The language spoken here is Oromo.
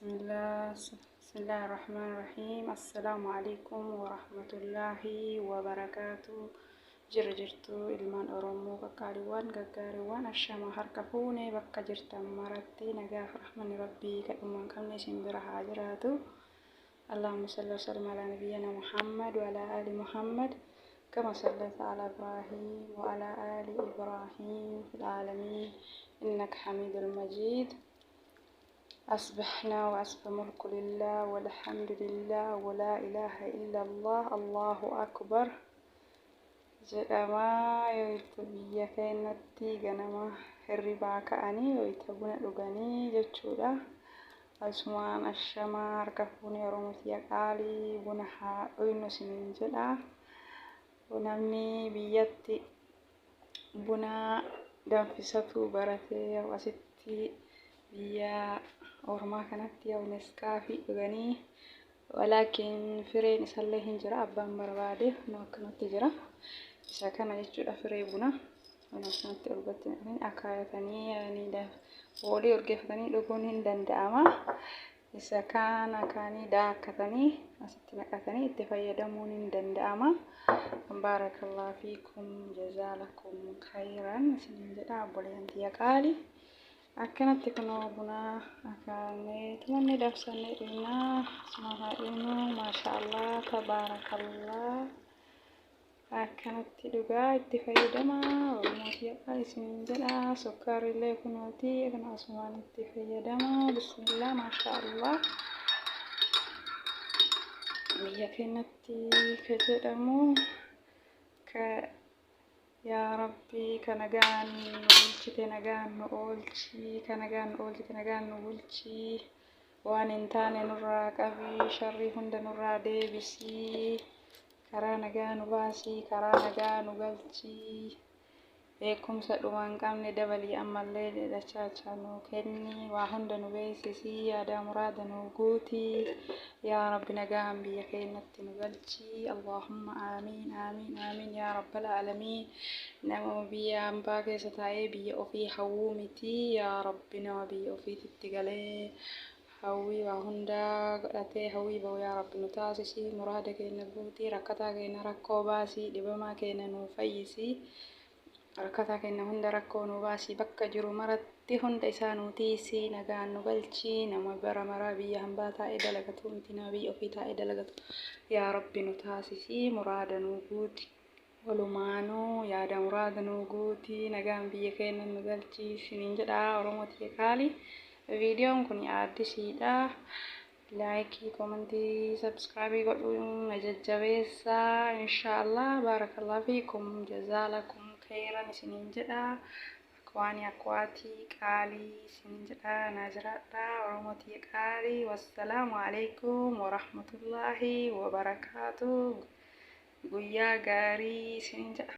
Bismillah, Bismillahir Rahmanir Rahiim. Assalaamu alaikum warahmatullaahi wabarakaatu. Jirra jirtu ilmaan Oromoo qaqqaaliiwwan gaggaariiwwan, ashama harka fuune, bakka jirtan maratti nagaaf rahmanni Rabbii kadhuma hin qabne isin bira haa jiraatu. Allahumma salli wa sallim ala nabiyyina Muhammad wa ala ali Muhammad kama sallaita ala Ibrahim wa ala ali Ibrahim fil aalamiin innaka Hamidul Majiid. أصبحنا وأصبح ملك لله والحمد لله ولا إله إلا الله الله أكبر jedhamaa. Yoo itti biyya keenyatti ganama hirribaa ka'anii yoo itti buna dhuganii jechuudha. Asumaan ashamaa harka fuunee, Oromoo tiyya qaalii, buna haa dhugnu isiniin jedha. Namni biyyatti buna danfisatu baratee asitti biyya ormaa kanatti yoo Nescafé dhuganii, walaakin fireen isallee hin jira, abbaan barbaade nu akkanatti jira. Isa kana jechuudha firee buna. Kun akkanatti urgatti naqanii akaayatanii foolii urgeeffatanii dhuguun hin danda'ama. Isa kaan akaanii daakkatanii asitti naqatanii itti fayyadamuun hin danda'ama. Baarakallahu fiikum, jazaalakum khayran isiniin jedha, obboleeyyan tiyya qaali. Akkanatti kunoo buna akaanee tumannee danfisannee dhugnaa. Asuma haa dhugnu. Maashaallah, tabaarakallah. Akkanatti dhugaa itti fayyadama, Oromoo tiyya qaali isiniin jedha. Sukkaarrillee kunooti kana asumaan itti fayyadama. Bismillah, maashaallah. Biyya keenyatti ka jedhamu ka yaa Rabbi, ka nagaan nu bulchite nagaan nu oolchi, ka nagaan nu oolchite nagaan nu bulchi, waan hin taane nurraa qabii, sharrii hunda nurraa deebisii, karaa nagaa nu baasii, karaa nagaa nu galchii, beekumsa dhuma hin qabne dabalii, ammallee dachaa nu kenni, waa hunda nu beeksisii, yaada muraada nu guutii, yaa Rabbi, nagaan biyya keenyatti nu galchii. Allahumma aamiin, aamiin, aamiin, yaa rabbal aalamiin. Nama biyya hambaa keessa taa'ee biyya ofii hawwuu miti. Yaa Rabbi, nama biyya ofiititti galee hawwii waa hundaa godhatee hawwii bahu yaa Rabbi nu taasisi. Muraada keenya guutii, rakkataa keenya rakkoo baasii, dhibamaa keenya nu fayyisii, rakkataa keenya hunda rakkoo nu baasii, bakka jiru maratti hunda isaa nu tiisii, nagaan nu galchii. Nama bara maraa biyya hambaa taa'ee dalagatu miti, nama biyya ofii taa'ee dalagatu yaa Rabbi nu taasisii. Muraada nu guuti, walumaanuu yaada muraada nu guuti, nagaan biyya keenya nu galchii isiniin jedha, Oromoo tiyya qaali. Viidiyoon kun addisiidha. Like, comment, subscribe godhuun na jajjabeessaa. Inshaallah, baarakallahu fiikum, jazaalakum khayran isiniin jedha. Akwaanii akwaatii qaalii isiniin jedha, naa jiraadha, Oromoo tiyya qaalii. Wassalaamu alaikum warahmatullaahi wabarakaatu. Guyyaa gaarii isiniin jedha.